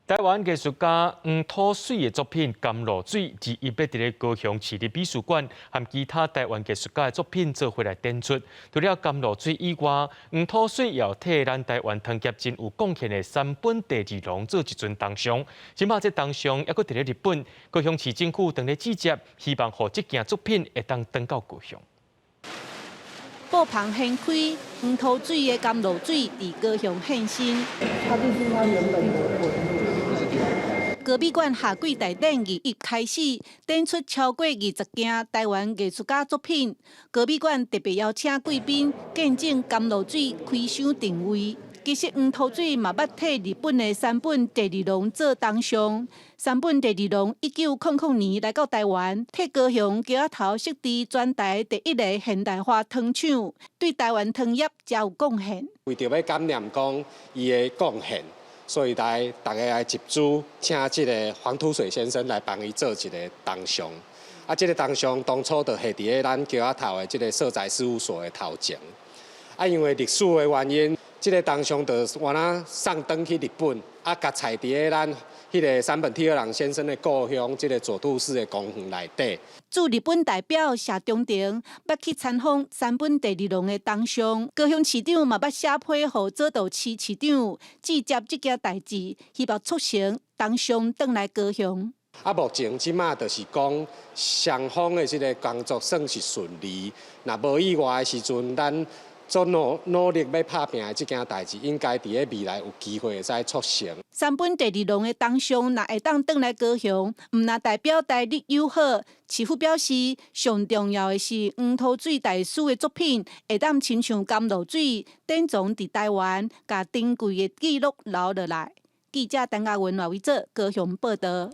台灣藝術家黃土水的作品《甘露水》，二一欲佇咧高雄市立美術館和其他台灣藝術家的作品做伙來展出。除了甘露水以外，黃土水也有替咱台灣糖業真有貢獻的山本第二郎做一尊銅像。這擺這銅像猶閣佇咧日本，高雄市政府正咧計劃，希望予這件作品會當轉到高雄。布棚掀開，黃土水的甘露水佇高雄現身。它就是它原本的紋路。高美館夏季大展21開始，展出超過20件台灣藝術家作品。高美館特別邀請貴賓見證甘露水開箱定位。其實黃土水嘛捌替日本的山本第二郎做銅像。山本第二郎1900年來到台灣，替高雄橋仔頭設置全台第一个現代化糖廠，對台灣糖業誠有貢獻。為著欲感念講伊的貢獻，所以來逐家來集資，請這个黃土水先生來幫伊做一个銅像。啊，這个銅像當初就下佇咧咱橋仔頭的這个社宅事務所的頭前。啊，因為歷史的原因，這个銅像就換啊送轉去日本，啊，共採佇咧咱彼个山本悌二郎先生的故鄉，這个佐渡市的公園內底。駐日本代表謝長廷捌去參訪山本第二郎的銅像，高雄市長嘛捌寫批予佐渡市市長，接這件代誌，希望促成銅像轉來高雄。啊，目前這馬就是講雙方的這个工作算是順利，若無意外的時陣，咱做努努力欲拍拚的這件代誌，應該佇咧未來有機會會使促成。山本第二郎的銅像，若會當轉來高雄，毋但代表台日友好。市府表示，上重要的是黃土水大師的作品，會當親像甘露水，典藏佇台灣，共珍貴的記錄留落來。記者陳嘉文、賴偉哲高雄報導。